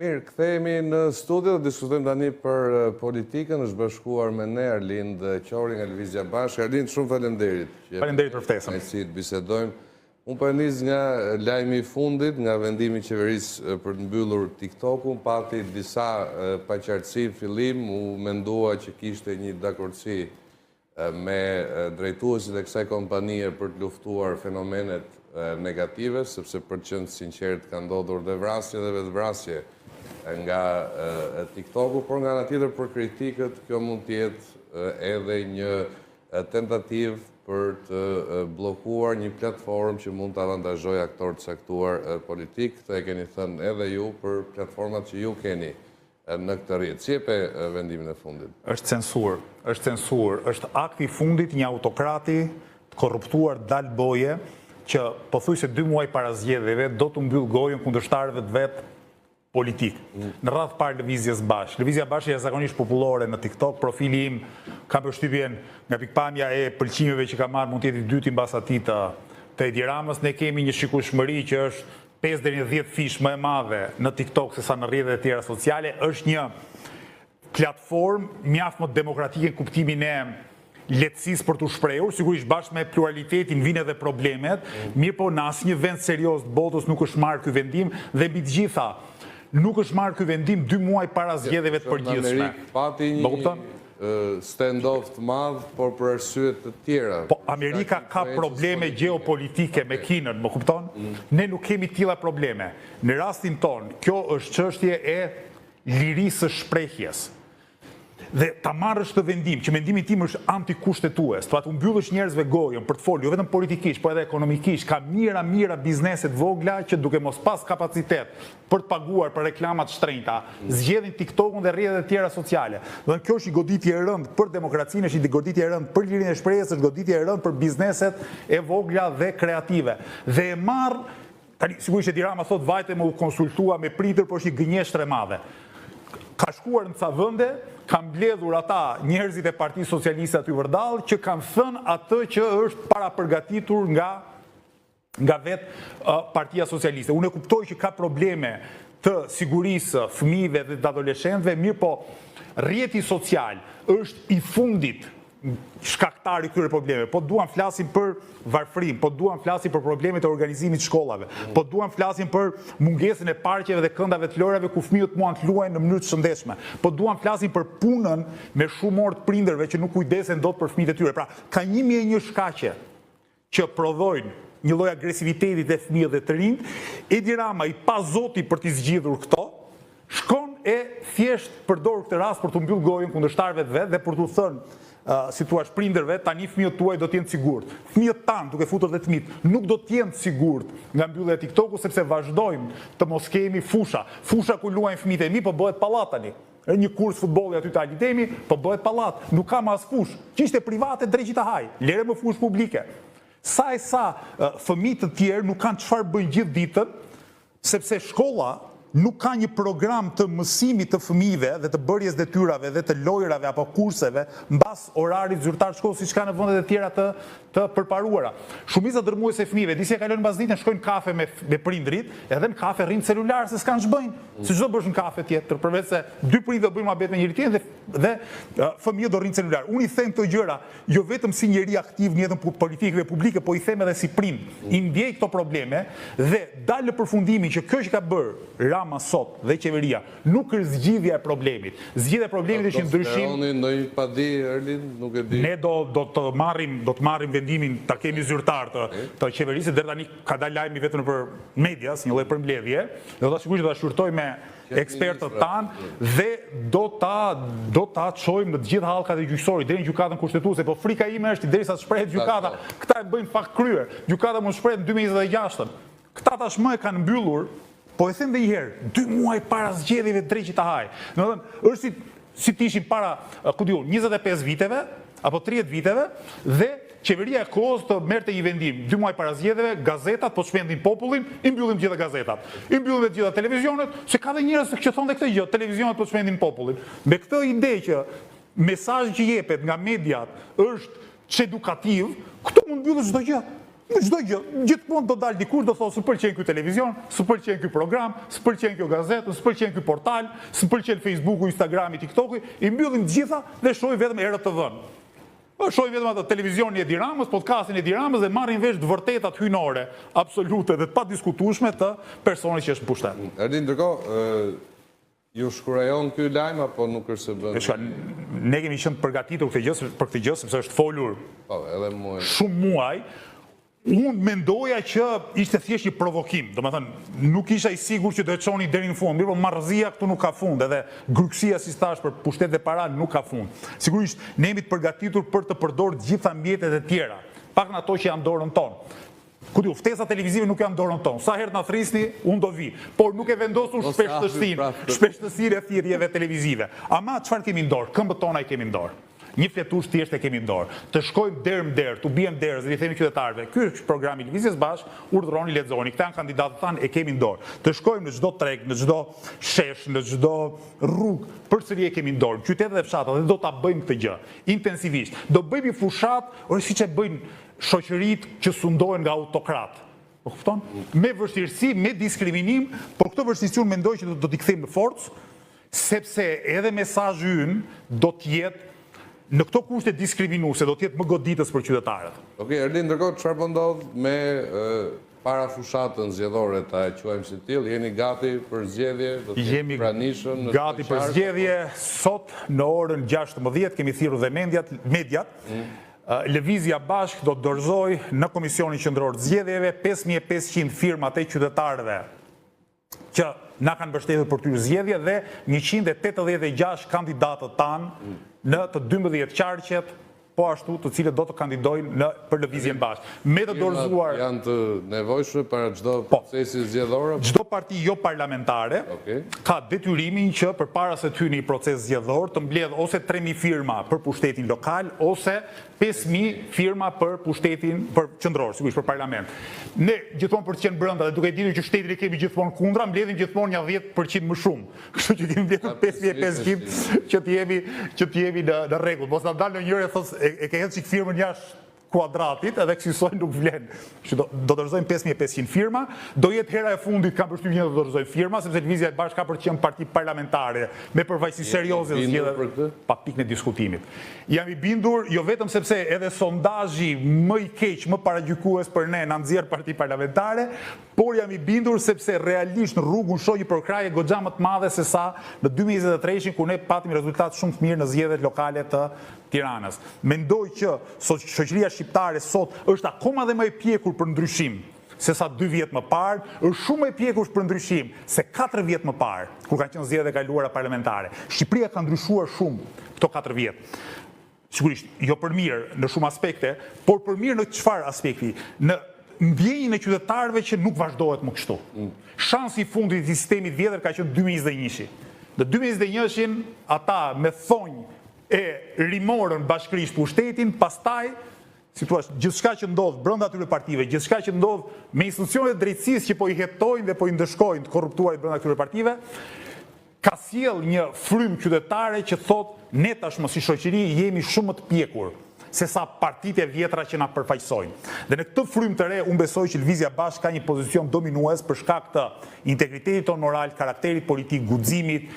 Mirë, kthehemi në studio dhe diskutojmë tani për politikën. Është bashkuar me ne Arlind Qori nga Lëvizja Bashkë. Arlind, shumë faleminderit. Faleminderit për ftesën. Kënaqësi të bisedojmë. Unë po e nis nga lajmi i fundit, nga vendimi i qeverisë për të mbyllur TikTok-un, pati disa paqartësi në fillim, u mendua që kishte një dakordësi me drejtuesit e kësaj kompanie për të luftuar fenomenet negative, sepse për të qenë të sinqertë ka ndodhur dhe vrasje dhe vetëvrasje nga TikTok-u, por nga ana tjetër për kritikët kjo mund të jetë edhe një tentativë për të bllokuar një platformë që mund të avantazhojë aktorë të caktuar politikë. Këtë e keni thënë edhe ju për platformat që ju keni në këtë rrjet. Si e pe vendimin e fundit? Është censurë, është censurë, është akti i fundit i një autokrati të korruptuar të dalë boje që pothuajse dy muaj para zgjedhjeve do t'u mbyllë gojën kundërshtarëve të vet politikë. Në radhë të parë Lëvizjes Bashkë. Lëvizja Bashkë është jashtëzakonisht popullore në TikTok, profili im kam përshtypjen nga pikëpamja e pëlqimeve që ka marrë mund të jetë i dyti mbas atij të të Edi Ramës. Ne kemi një shikueshmëri që është 5 deri në 10 fish më e madhe në TikTok sesa në rrjetet e tjera sociale. Është një platformë mjaft më demokratike në kuptimin e lehtësisë për t'u shprehur, sigurisht bashkë me pluralitetin vijnë edhe problemet, mirëpo në asnjë vend serioz të botës nuk është marrë ky vendim dhe mbi të gjitha nuk është marrë ky vendim dy muaj para zgjedhjeve të përgjithshme. Në Amerikë pati një stand-off të madh, por për arsye të tjera. Po Amerika ka probleme gjeopolitike me Kinën, më kupton? Ne nuk kemi tilla probleme. Në rastin tonë, kjo është çështje e lirisë së shprehjes. Dhe ta marrësh këtë vendim, që mendimi tim është antikushtetues, pra t'u mbyllësh njerëzve gojën për të folur jo vetëm politikisht, por edhe ekonomikisht, ka mijëra mijëra biznese të vogla që duke mos pas kapacitet për të paguar për reklama të shtrenjta, zgjedhin TikTok-un dhe rrjetet e tjera sociale. Dhe kjo është një goditje e rëndë për demokracinë, është një goditje e rëndë për lirinë e shprehjes, është goditje e rëndë për bizneset e vogla dhe kreative. Dhe e marr Tani, sigurisht Edi Rama thotë vajtëm u konsultua me prindër, por është një gënjeshtër e madhe. Ka shkuar në ca vende, ka mbledhur ata njerëzit e Partisë Socialiste aty vërdallë që kanë thënë atë që është parapërgatitur nga nga vetë Partia Socialiste. Unë e kuptoj që ka probleme të sigurisë së fëmijëve dhe të adoleshentëve, mirëpo rrjeti social është i fundit shkaktar i këtyre problemeve. Po duam flasim për varfërinë, po duam flasim për problemet e organizimit të shkollave, po duam flasim për mungesën e parqeve dhe këndave të lojrave ku fëmijët muan të luajnë në mënyrë të shëndetshme. Po duam flasim për punën me shumë orë të prindërve që nuk kujdesen dot për fëmijët e tyre. Pra, ka 1001 shkaqe që prodhojnë një lloj agresiviteti te fëmijët dhe të rinjtë, Edi Rama i pazoti për t'i zgjidhur këto, shkon e thjesht përdor këtë rast për t'u mbyllë gojën kundërshtarëve të vet dhe për t'u thënë si thua prindërve, tani fëmijët tuaj do të jenë të sigurt. Fëmijët tanë, duke futur dhe të mitë, nuk do të jenë të sigurt nga mbyllja e TikTok-ut sepse vazhdojmë të mos kemi fusha. Fusha ku luajnë fëmijët e mi po bëhet pallat tani. Një kurs futbolli aty te Ali Demi, po bëhet pallat, nuk ka më as fushë, që ishte private dreqi ta hajë, lere më fushë publike. Sa e sa fëmijë të tjerë nuk kanë çfarë bëjnë gjithë ditën, sepse shkolla nuk ka një program të mësimit të fëmijëve dhe të bërjes detyrave dhe të lojrave apo kurseve mbas orarit zyrtar të shkollës siç ka në vendet e tjera të të përparuara. Shumica dërrmuese e fëmijëve, di si e kalojnë mbasditen, shkojnë në kafe me me prindërit, edhe në kafe rrinë në celular se s'kanë ç'bëjnë. Se ç'do bësh në kafe tjetër, përveç se dy prindër do bëjnë muhabet me njëri tjetrin dhe dhe fëmijët do rrinë në celular. Unë i them këto gjëra jo vetëm si njeri aktiv në jetën politike dhe publike, po i them edhe si prind. I ndjej këto probleme dhe dal në përfundimin që kjo që ka bërë Rama sot dhe qeveria Nuk është zgjidhja e problemit. Zgjidhja e problemit është një ndryshim. Do speroni ndonjë padi, Erlin? Nuk e di. Ne do do të marrim do të marrim vendimin ta kemi zyrtar të të qeverisë, deri tani ka dalë lajmi vetëm nëpër media, si një lloj përmbledhje, dhe do ta sigurisht do ta shqyrtojmë me ekspertët tanë dhe do ta do ta çojmë në të gjitha hallkat e gjyqësorit deri në gjykatën kushtetuese, po frika ime është derisa të shprehet gjykata, këta e bëjnë fakt kryer. Gjykata mund të shprehet në 2026-ën. Këta tashmë e kanë mbyllur, po e them dhe një herë, dy muaj para zgjedhjeve dreqi ta hajë. Domethënë, është si si të ishin para, ku di unë, 25 viteve apo 30 viteve dhe qeveria e kohës të merrte një vendim, dy muaj para zgjedhjeve, gazetat po çmendin popullin, i mbyllim të gjitha gazetat. I mbyllim të gjitha televizionet, se ka dhe njerëz që thonë dhe këtë gjë, televizionet po çmendin popullin. Me këtë ide që mesazhi që jepet nga mediat është çedukativ, këtu mund mbyllësh çdo gjë. Në çdo gjë, gjithmonë do dalë dikush do thotë s'më pëlqen ky televizion, s'më pëlqen ky program, s'më pëlqen kjo gazetë, s'më pëlqen ky portal, s'më pëlqen Facebooku, Instagrami, TikToku, i mbyllim të gjitha dhe shohim vetëm ERTV-në. Po shohim vetëm atë televizionin e Edi Ramës, podcastin e Edi Ramës dhe marrim vesh të vërtetat hyjnore, absolute dhe të padiskutueshme të personit që është në pushtet. Erdi, ndërkohë, ju shkurajon ky lajm apo nuk është se bën? Shka, ne kemi qenë të përgatitur këtë gjë, për këtë gjë sepse është folur po, edhe muaj. shumë muaj. Unë mendoja që ishte thjesht një provokim, domethënë, nuk isha i sigurt që do e çonin deri në fund, mirëpo marrëzia këtu nuk ka fund, edhe grykësia siç thashë për pushtet dhe para nuk ka fund. Sigurisht, ne jemi të përgatitur për të përdorur të gjitha mjetet e tjera, pak nga ato që janë dorën tonë. Ku di unë, ftesa televizive nuk janë dorën tonë. Sa herë të na thërrisni, unë do vi. Por nuk e vendos unë shpeshtësinë, shpeshtësinë e thirrjeve televizive. Ama çfarë kemi në dorë? Këmbët tona i kemi në dorë. Një fletushkë thjesht e kemi në dorë. Të shkojmë derë më derë, t'u biem derës dhe t'i themi qytetarëve, ky është programi i Lëvizjes Bashkë, urdhëroni, lexoni, këta janë kandidatët tanë, e kemi në dorë. Të shkojmë në çdo treg, në çdo shesh, në çdo rrugë, përsëri e kemi në dorë, në qytete dhe fshatra dhe do ta bëjmë këtë gjë intensivisht. Do bëjmë një fushatë, ore siç e bëjnë shoqëritë që sundohen nga autokratë. Po kupton? Me vështirësi, me diskriminim, por këto vështirësi unë mendoj që do t'i kthejmë në forcë, sepse edhe mesazhi ynë do të jetë në këto kushte diskriminuese, do të jetë më goditës për qytetarët. Okej, Erdi, ndërkohë çfarë po ndodh me para fushatën zgjedhore, ta quajmë si të tillë, jeni gati për zgjedhje, do të jeni pranishëm në gati për zgjedhje, sot në orën 16 kemi thirrur dhe mediat, mediat mm. Lëvizja Bashkë do të dorëzojë në Komisionin Qendror të Zgjedhjeve 5500 firmat e qytetarëve që na kanë mbështetur për të hyrë zgjedhje dhe 186 kandidatët tanë në të 12 qarqet po ashtu të cilët do të kandidojnë në për Lëvizjen Bashkë. Me të dorëzuar janë të nevojshme para çdo po. procesi zgjedhor? Çdo parti jo parlamentare ka detyrimin që përpara se të hyjë në një proces zgjedhor të mbledhë ose 3000 firma për pushtetin lokal ose 5000 firma për pushtetin për qendror, sigurisht për parlament. Ne gjithmonë për të qenë brenda dhe duke ditur që shtetin e kemi gjithmonë kundra, mbledhim gjithmonë një 10% më shumë. Kështu që kemi mbledhur 5500 që të jemi që të jemi në në rregull. Mos na dalë ndonjëri e thotë e, e ke hedhë çik firmën jashtë kuadratit edhe kësisoj nuk vlen. Kështu do do dorëzojmë 5500 firma, do jetë hera e fundit kam përshtypjen që do dorëzojmë firma sepse Lëvizja e Bashkë ka për të qenë parti parlamentare me përfaqësi serioze në zgjedhjet pa pikën e diskutimit. Jam i bindur jo vetëm sepse edhe sondazhi më i keq, më paragjykues për ne na nxjerr parti parlamentare, por jam i bindur sepse realisht në rrugë unë shoh një përkrahje goxha më të madhe se sa në 2023-shin kur ne patëm rezultat shumë të mirë në zgjedhjet lokale të Tiranës. Mendoj që shoqëria shqiptare sot është akoma dhe më e pjekur për ndryshim se sa dy vjet më parë, është shumë më e pjekur për ndryshim se 4 vjet më parë, kur kanë qenë zgjedhjet e kaluara parlamentare. Shqipëria ka ndryshuar shumë këto 4 vjet. Sigurisht, jo për mirë në shumë aspekte, por për mirë në çfarë aspekti? Në ndjenjën e qytetarëve që nuk vazhdohet më kështu. Mm. Shansi i fundit i sistemit vjetër ka qenë 2021-shi. Në 2021-shin ata me thonj e rimorën bashkërisht pushtetin, pastaj si thua, gjithçka që ndodh brenda atyre partive, gjithçka që ndodh me institucionet e drejtësisë që po i hetojnë dhe po i ndëshkojnë të korruptuarit brenda këtyre partive, ka sjellë një frymë qytetare që thotë ne tashmë si shoqëri jemi shumë më të pjekur se sa partitë e vjetra që na përfaqësojnë. Dhe në këtë frymë të re unë besoj që Lëvizja Bashkë ka një pozicion dominues për shkak të integritetit tonë moral, karakterit politik, guximit,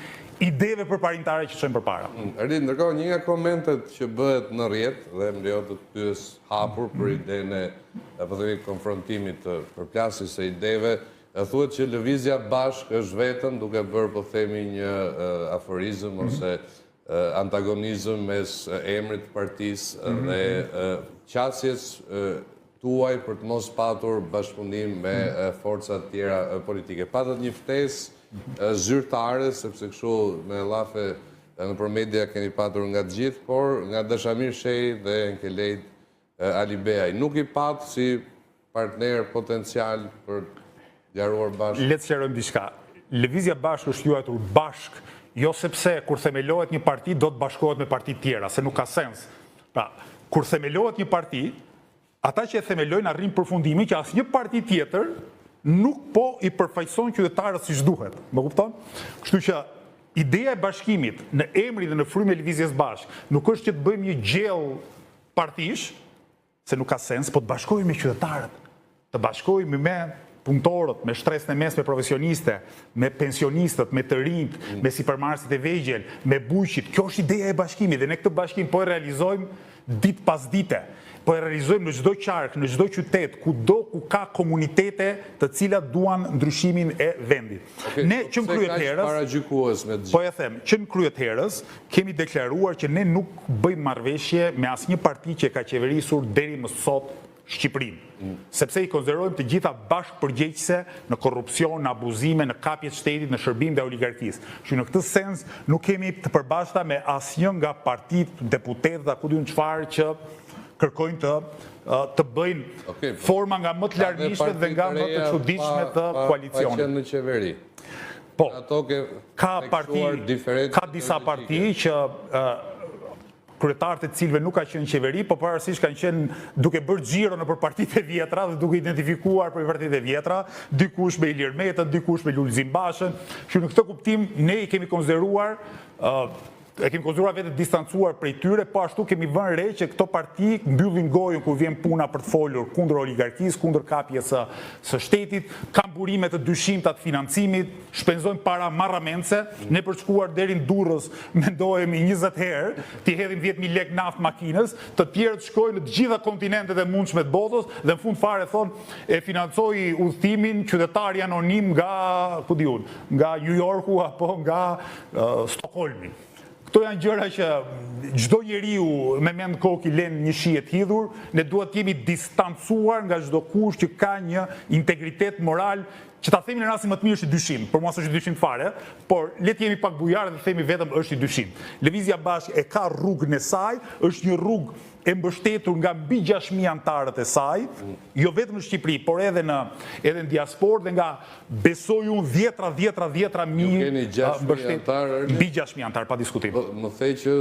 ideve përparimtare që çojmë përpara. Erdi, ndërkohë një nga komentet që bëhet në rrjet dhe më lejo të të pyes hapur për idenë e po themi konfrontimit të përplasjes së ideve, thuhet që Lëvizja Bashkë është vetëm duke bërë po themi një aforizëm ose antagonizëm mes emrit të partisë dhe qasjes tuaj për të mos patur bashkëpunim me forca të tjera politike. Patët një ftesë zyrtare, sepse kështu me llafe nëpër media keni patur nga të gjithë, por nga Dashamir Shehi dhe Enkelejd Alibeaj. Nuk i patë si partner potencial për të garuar bashkë? Le të sqarojmë diçka. Lëvizja Bashkë është quajtur Bashkë, jo sepse kur themelohet një parti do të bashkohet me parti të tjera, se nuk ka sens. Pra, kur themelohet një parti, ata që e themelojnë arrijnë përfundimin që asnjë parti tjetër nuk po i përfaqëson qytetarët siç duhet. Më kupton? Kështu që ideja e bashkimit në emrin dhe në frymën e Lëvizjes Bashkë nuk është që të bëjmë një gjellë partish, se nuk ka sens, po të bashkohemi me qytetarët. Të bashkohemi me punëtorët, me shtresën e mesme profesioniste, me pensionistët, me të rinjtë, mm. me sipërmarrësit e vegjël, me bujqit. Kjo është ideja e bashkimit dhe ne këtë bashkim po e realizojmë ditë pas dite. Po e realizojmë në çdo qark, në çdo qytet, kudo ku ka komunitete të cilat duan ndryshimin e vendit. Okay, ne po që në krye të herës, paragjykues me të gjithë. Po e them, që në krye të herës kemi deklaruar që ne nuk bëjmë marrëveshje me asnjë parti që ka qeverisur deri më sot Shqipërinë, sepse i konsiderojmë të gjitha bashkëpërgjegjëse në korrupsion, në abuzime, në kapje të shtetit, në shërbim të oligarkisë. Kështu në këtë sens nuk kemi të përbashkëta me asnjë nga partitë, deputetët a ku di unë çfarë që kërkojnë të të bëjnë okay, po. forma nga më të larmishme dhe nga më të çuditshme të koalicionit. Pa qenë në qeveri. Po, Ato ke ka parti, ka disa parti që kryetarët e të cilëve nuk ka qenë në qeveri, po parësisht kanë qenë duke bërë xhiro nëpër partitë e vjetra dhe duke identifikuar për partitë e vjetra, dikush me Ilir Metën, dikush me Lulzim Bashën, që në këtë kuptim ne i kemi konsideruar e kemi konsideruar veten të distancuar prej tyre, po ashtu kemi vënë re që këto parti mbyllin gojën kur vjen puna për të folur kundër oligarkisë, kundër kapjes së së shtetit, kanë burime të dyshimta të financimit, shpenzojnë para marramendëse, ne për të shkuar deri në Durrës mendohemi 20 herë, t'i hedhim 10.000 lekë naftë makinës, të tjerët shkojnë në të gjitha kontinentet e mundshme të botës dhe në fund fare thonë e financoi udhëtimin qytetari anonim nga, ku di unë, nga New Yorku apo nga uh, Stockholmi. Këto janë gjëra që çdo njeriu me mend në kokë i lënë një shije të hidhur, ne duhet të jemi distancuar nga çdokush që ka një integritet moral që ta themi në rastin më të mirë është i dyshimtë, për mua s'është i dyshimtë fare, por le të jemi pak bujarë dhe të themi vetëm është i dyshimtë. Lëvizja Bashkë e ka rrugën e saj, është një rrugë e mbështetur nga mbi 6000 anëtarët e saj, jo vetëm në Shqipëri, por edhe në edhe në diasporë dhe nga besoj unë dhjetra, dhjetra, dhjetra mijë Ju keni 6000 anëtarë, Erli? Mbi 6000 anëtarë, pa diskutim. Po, më the që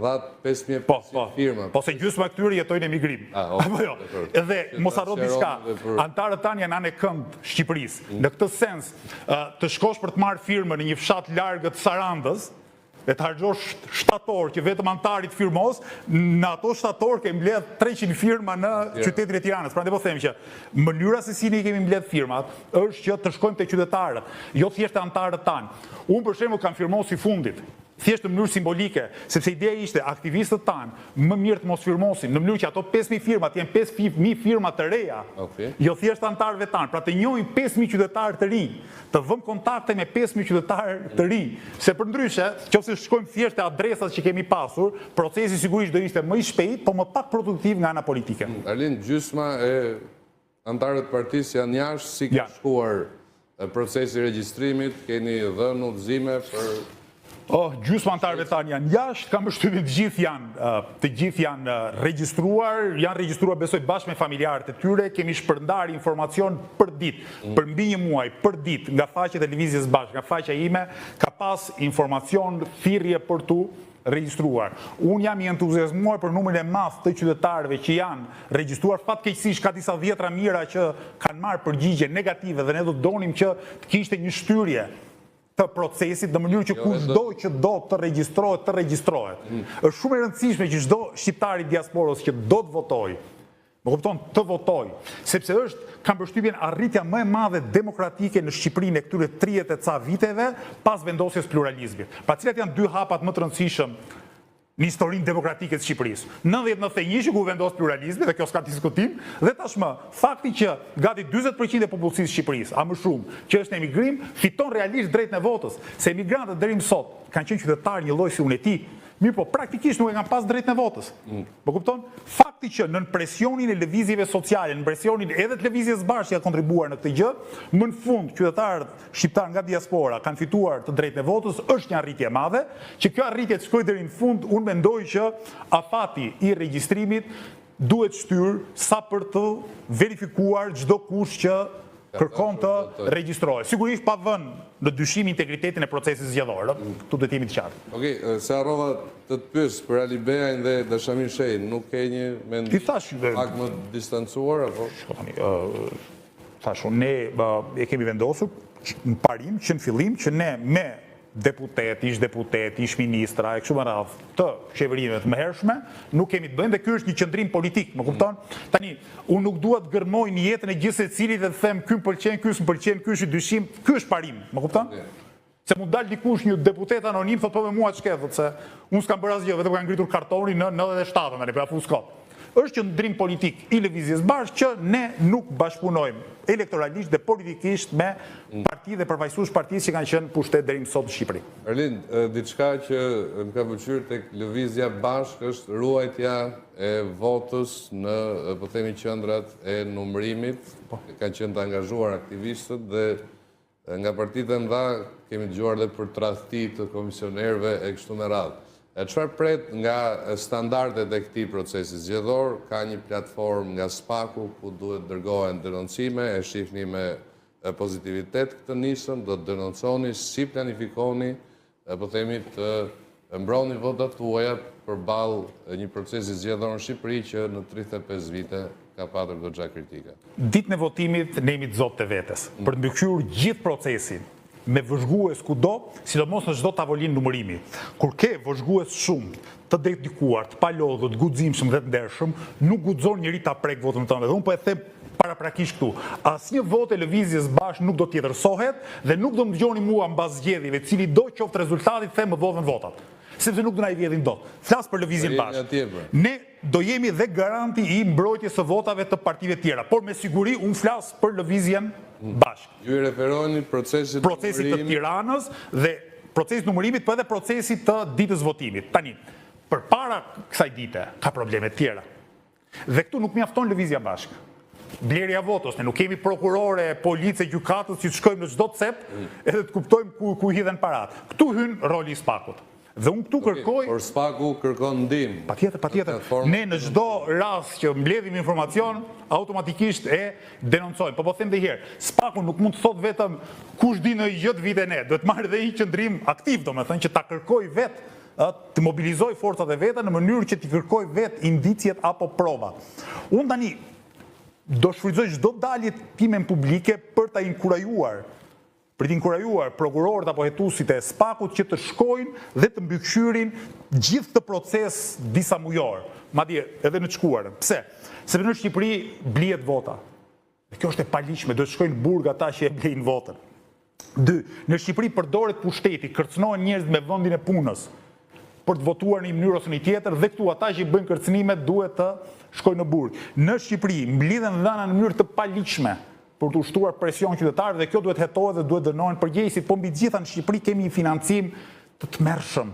dhatë 5500 po, po, firma. Po, se gjysma e këtyre jetojnë në emigrim. Ah, Apo jo. Edhe mos harro diçka, anëtarët tanë janë anë e kënd Shqipërisë. Mm. Në këtë sens, të shkosh për të marrë firmën në një fshat larg të Sarandës, e të harxhosh 7 orë që vetëm anëtari të firmos, në ato 7 orë ke mbledh 300 firma në qytetin e Tiranës. Prandaj po them që mënyra se si ne i kemi mbledh firmat është që të shkojmë te qytetarët, jo thjesht te anëtarët tanë. Unë për shembull kam firmos i fundit, thjesht në mënyrë simbolike, sepse ideja ishte aktivistët tanë më mirë të mos firmosin, në mënyrë që ato 5000 firma të jenë 5000 firma të reja. Okay. Jo thjesht anëtarëve tanë, pra të njohim 5000 qytetarë të rinj, të vëmë kontakte me 5000 qytetarë të rinj, se përndryshe, qoftë se shkojmë thjesht te adresat që kemi pasur, procesi sigurisht do ishte më i shpejtë, po më pak produktiv nga ana politike. Arlind, gjysma e anëtarëve të partisë janë jashtë, si ka shkuar procesi i regjistrimit, keni dhënë udhëzime për Oh, gjysma anëtarëve tanë janë jashtë, kam përshtypjen të gjithë janë, të gjithë janë regjistruar, janë regjistruar besoj bashkë me familjarët e tyre, kemi shpërndarë informacion për ditë, mm. për mbi një muaj, për ditë nga faqet e Lëvizjes Bashkë, nga faqja ime ka pas informacion thirrje për t'u regjistruar. Unë jam i entuziazmuar për numrin e madh të qytetarëve që janë regjistruar. Fatkeqësisht ka disa dhjetra mijëra që kanë marrë përgjigje negative dhe ne do të donim që të kishte një shtyrje të procesit në mënyrë që jo, kushdo që do të regjistrohet, të regjistrohet. Mm. Është shumë e rëndësishme që çdo shqiptar i diasporës që do të votojë, më kupton, të votojë, sepse është, kam përshtypjen, arritja më e madhe demokratike në Shqipërinë e këtyre 30 e ca viteve pas vendosjes pluralizmit. Pra cilat janë dy hapat më të rëndësishëm në historinë demokratike të Shqipërisë. 90-91 ku u vendos pluralizmi dhe kjo s'ka diskutim, dhe tashmë fakti që gati 40% e popullsisë së Shqipërisë, a më shumë, që është në emigrim, fiton realisht drejtën e votës, se emigrantët deri më sot kanë qenë qytetarë një lloj si unë e ti, mirëpo praktikisht nuk e kanë pas drejtën e votës. Mm. Më kupton? Fakti që nën presionin e lëvizjeve sociale, nën presionin edhe të lëvizjes Bashkë që ka kontribuar në këtë gjë, më në fund qytetarët shqiptarë nga diaspora kanë fituar të drejtën e votës, është një arritje e madhe, që kjo arritje të shkojë deri në fund, unë mendoj që afati i regjistrimit duhet shtyrë sa për të verifikuar çdokush që kërkon të regjistrohet. Sigurisht pa vënë në dyshim integritetin e procesit zgjedhor, ëh, këtu duhet të jemi të qartë. Okej, se harrova të të pyes për Alibeajn dhe Dashamir Shehin, nuk ke një mendim pak më të distancuar apo? Shiko tani, Thashë unë, ne e kemi vendosur në parim që në fillim që ne me deputetë, ish deputetë, ish ministra e kështu me radhë të qeverive të mëhershme, nuk kemi të bëjmë dhe ky është një qëndrim politik, më kupton? Tani, unë nuk dua të gërmoj në jetën e gjithsecilit dhe të them ky më pëlqen, ky s'më pëlqen, ky është i dyshimtë, ky është parim, më kupton? Se mund dalë dikush një deputet anonim, thotë po me mua ç'ke, thotë se unë s'kam bërë asgjë, vetëm kam ngritur kartonin në 97-ën, tani po ja fus kot. Është qëndrim politik i Lëvizjes Bashkë që ne nuk bashkëpunojmë elektoralisht dhe politikisht me parti dhe përfaqësues partisë që kanë qenë në pushtet deri më sot në Shqipëri. Arlind, diçka që më ka pëlqyer tek Lëvizja Bashkë është ruajtja e votës në, po themi, qendrat e numërimit. Po. Kanë qenë të angazhuar aktivistët dhe Nga partitë e mëdha kemi dëgjuar dhe për tradhti të komisionerëve e kështu me radhë. E çfarë pret nga standardet e këtij procesi zgjedhor? Ka një platformë nga SPAK-u ku duhet dërgohen denoncime, e shihni me pozitivitet këtë nismë, do të denonconi, si planifikoni po themi të mbroni votat tuaja përballë një procesi zgjedhor në Shqipëri që në 35 vite ka patur goxha kritika. Ditën e votimit ne jemi të zotë të vetes, për të mbikëqyrur gjithë procesin me vëzhgues kudo, sidomos në çdo tavolinë numërimi. Kur ke vëzhgues shumë të dedikuar, të palodhur, të guximshëm dhe të ndershëm, nuk guxon njeri ta prekë votën tënde. Dhe unë po e them paraprakisht këtu, asnjë votë e Lëvizjes Bashkë nuk do të tjetërsohet dhe nuk do më dëgjoni mua mbas zgjedhjeve, cilido qoftë rezultati, të them më vodhën votat. Sepse nuk do na i vjedhin dot. Flas për Lëvizjen Bashkë. Ne do jemi dhe garanti i mbrojtjes së votave të partive tjera, por me siguri unë flas për Lëvizjen Bashkë. Ju i referoheni procesit të procesit të Tiranës dhe procesit të numërimit, po edhe procesit të ditës votimit. Tani, përpara kësaj dite ka probleme të tjera. Dhe këtu nuk mjafton Lëvizja Bashkë. Blerja e votës, ne nuk kemi prokurorë, policë e gjykatës që të shkojmë në çdo cep edhe të kuptojmë ku ku hidhen paratë. Këtu hyn roli i SPAK-ut. Dhe unë këtu kërkoj Por SPAK-u kërkon ndihmë. Patjetër, patjetër. Ne në çdo rast që mbledhim informacion, automatikisht e denoncojmë. Po po them edhe një herë, SPAK-u nuk mund të thotë vetëm kush di ndonjë gjë të vijë te ne, duhet të marrë dhe një qëndrim aktiv, domethënë që ta kërkojë vetë, ë, të mobilizojë forcat e veta në mënyrë që t'i kërkojë vetë indiciet apo provat. Unë tani do shfrytëzoj çdo dalje timen publike për ta inkurajuar për të inkurajuar prokurorët apo hetuesit e SPAK-ut që të shkojnë dhe të mbikëqyrin gjithë këtë proces disa mujor, madje edhe në të shkuarën. Pse? Sepse në Shqipëri blihet vota. Dhe kjo është e paligjshme, duhet të shkojnë në burg ata që e blejnë votën. Dy, në Shqipëri përdoret pushteti, kërcënohen njerëzit me vendin e punës për të votuar në një mënyrë ose në një tjetër dhe këtu ata që i bëjnë kërcënimet duhet të shkojnë në burg. Në Shqipëri mblidhen dhëna në mënyrë të paligjshme për të ushtruar presion qytetarëve dhe kjo duhet hetohet dhe duhet dënohen përgjegjësit, po mbi të gjitha në Shqipëri kemi një financim të tmerrshëm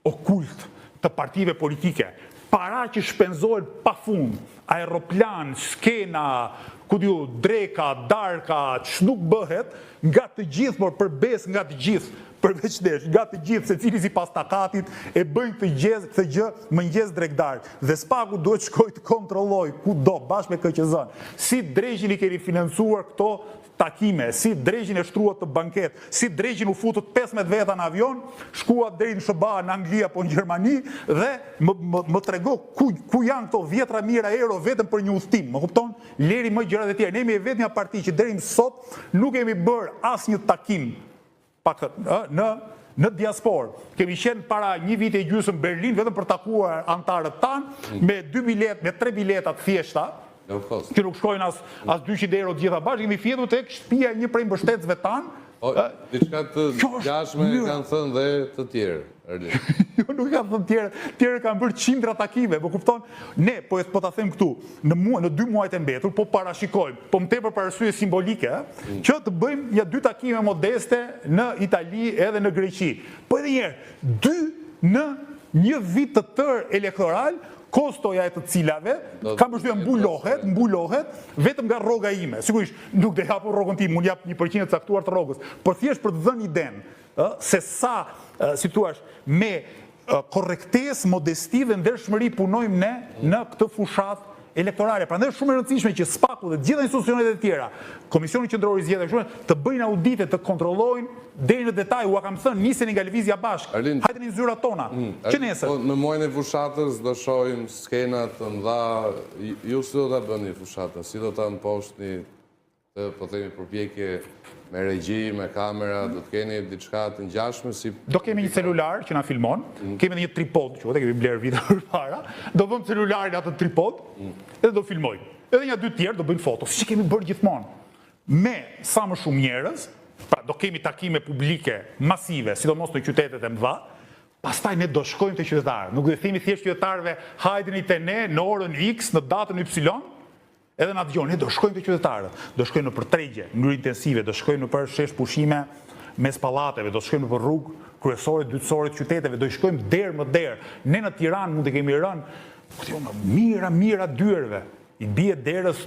okult të partive politike, para që shpenzohen pa fund, aeroplan, skena, ku di unë, dreka, darka, ç'nuk bëhet, nga të gjithë, por për besë nga të gjithë, përveç nesh, nga të gjithë, secili sipas takatit, e bëjnë këtë gjë, këtë gjë mëngjes drekë darkë. Dhe SPAK-u duhet shkojë të kontrollojë kudo, bashkë me KQZ-në. Si dreqin i keni financuar këto takime, si dreqin e shtruat këtë banket, si dreqin u futët 15 veta në avion, shkuat deri në SHBA, në Angli apo në Gjermani dhe më, më, më trego ku, ku janë këto dhjetra mijëra euro vetëm për një udhëtim, më kupton? Leri më gjërat e tjera. Ne jemi e vetmja parti që deri më sot nuk kemi bërë asnjë takim pak ë, në në diasporë. Kemi qenë para një viti e gjysmë në Berlin vetëm për takuar anëtarët tanë me dy bilet, me tre bileta të thjeshta, që nuk shkojnë as as 200 euro të gjitha bashkë, kemi fjetur tek shtëpia e një prej mbështetësve tanë. Po, diçka të ngjashme kanë thënë dhe të tjerë, Arlind. Jo, nuk kanë thënë tjerë, tjerë kanë bërë qindra takime, po kupton? Ne, po, po ta them këtu, në, mua, në dy muajt e mbetur, po parashikojmë, po më tepër për arsye simbolike, mm. që të bëjmë një dy takime modeste në Itali edhe në Greqi. Po edhe njëherë, dy në një vit të tërë elektoral, kostoja e të cilave, kam përshtypjen mbulohet, mbulohet vetëm nga rroga ime. Sigurisht, nuk do jap rrogën time, unë jap një përqindje të caktuar të rrogës, por thjesht për të dhënë idenë, ë, se sa, si thua, me korrektesë, modesti dhe ndershmëri punojmë ne në këtë fushatë elektorale. Prandaj është shumë e rëndësishme që SPAK-u dhe të gjitha institucionet e tjera, Komisioni Qendror i Zgjedhjeve kështu, të bëjnë audite, të kontrollojnë deri në detaj, ua kam thënë, niseni nga Lëvizja Bashkë, hajdeni në zyrat tona, mm, që nesër. Po, në muajin e fushatës do shohim skena të mëdha, ju si do ta bëni fushatën, si do ta mposhtni? Këtë, po themi, përpjekje me regji, me kamera, do të keni diçka të ngjashme si... Do kemi një celular që na filmon, mm. kemi edhe një tripod, që e kemi blerë vite përpara, do vëmë celularin atë tripod, mm. edhe do filmojmë. Edhe nja dy tjerë do bëjnë foto, siç kemi bërë gjithmonë. Me sa më shumë njerëz, pra do kemi takime publike masive, sidomos në qytetet e mëdha, Pastaj ne do shkojmë te qytetarët. Nuk do i themi thjesht qytetarëve hajdeni te ne në orën X, në datën Y, Edhe na dëgjoni, ne do shkojmë te qytetarët, do shkojmë nëpër tregje, në mënyrë intensive, do shkojmë nëpër shesh pushime mes pallateve, do shkojmë nëpër rrugë kryesore, dytësore të qyteteve, do i shkojmë derë më derë. Ne në Tiranë mund të kemi rënë, ku di unë, mijëra, mijëra dyerve. I bie derës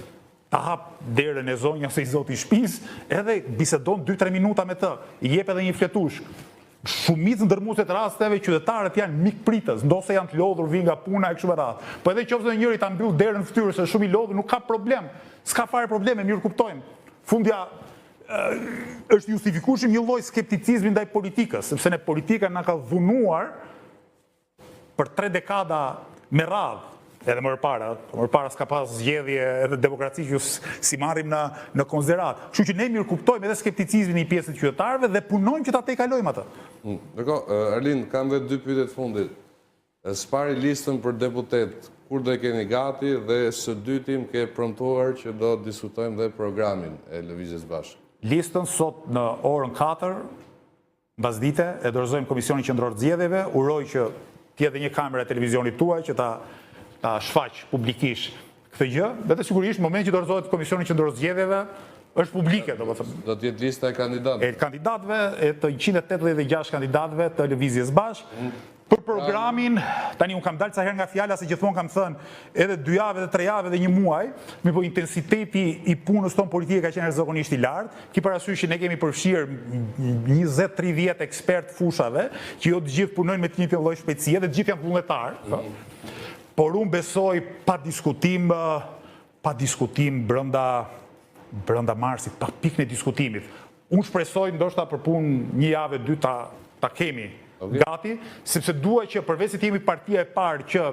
ta hap derën e zonja ose i zoti i shtëpisë, edhe bisedon 2-3 minuta me të, i jep edhe një fletushkë. Shumicën dërrmuese të rasteve qytetarët janë mikpritës, ndonëse janë të lodhur, vijnë nga puna e kështu me radhë. Po edhe qoftë se njëri ta mbyll derën në fytyrë se është shumë i lodhur, nuk ka problem. S'ka fare problem, e mirëkuptojmë. Fundja është justifikueshëm një lloj skepticizmi ndaj politikës, sepse ne politika na ka dhunuar për tre dekada me radhë, edhe më përpara, po më përpara s'ka pas zgjedhje edhe demokraci që s'i marrim në në konsideratë. Kështu që ne mirëkuptojmë edhe skepticizmin e një pjese të qytetarëve dhe punojmë që ta tejkalojmë atë. Mm, Ndërkohë, Arlind, kam dhe dy pyetje të fundit. Së pari listën për deputet, kur do e keni gati dhe së dyti më ke premtuar që do diskutojmë dhe programin e Lëvizjes Bashkë. Listën sot në orën 4 Mbasdite e dorëzojmë Komisionin Qendror të Zgjedhjeve, uroj që të jetë dhe një kamera e televizionit tuaj që ta ta shfaqë publikisht këtë gjë, dhe sigurisht në momentin që dorëzohet Komisioni Qendror të Zgjedhjeve është publike, domethënë. Do të jetë lista e kandidatëve. E kandidatëve, e të 186 kandidatëve të Lëvizjes Bashkë. Mm. Për programin, tani unë kam dalë ca herë nga fjala se gjithmonë kam thënë edhe dy javë, edhe tre javë, edhe një muaj, mirëpo intensiteti i punës tonë politike ka qenë jashtëzakonisht i lartë. Ki parasysh që ne kemi përfshirë 20-30 ekspertë të fushave, që jo të gjithë punojnë me të njëjtën lloj shpejtësie dhe të gjithë janë vullnetarë. Mm. Por unë besoj pa diskutim pa diskutim brenda brenda marsit, pa pikën e diskutimit. Unë shpresoj ndoshta për punë një javë dy ta ta kemi okay. gati, sepse dua që përveç se të jemi partia e parë që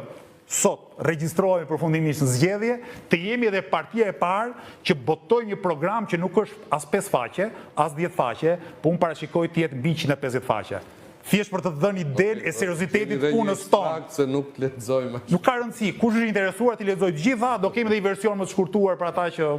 sot regjistrohemi përfundimisht në zgjedhje, të jemi edhe partia e parë që botojmë një program që nuk është as 5 faqe, as 10 faqe, po unë parashikoj të jetë mbi 150 faqe. Thjesht për të dhënë idenë e seriozitetit të punës tonë. Se nuk lexojmë. Nuk ka rëndësi, kush është interesuar t'i lexojë të gjitha, do kemi edhe një version më të shkurtuar për ata që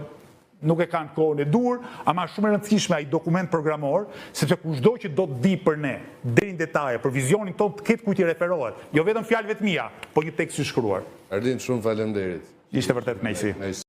nuk e kanë kohën e duhur, ama është shumë e rëndësishme ai dokument programor, sepse kushdo që do të di për ne, deri në detaje, për vizionin tonë të ketë kujt t'i referohet, jo vetëm fjalëve të mia, po një tekst i shkruar. Arlind, shumë faleminderit. Ishte vërtet kënaqësi.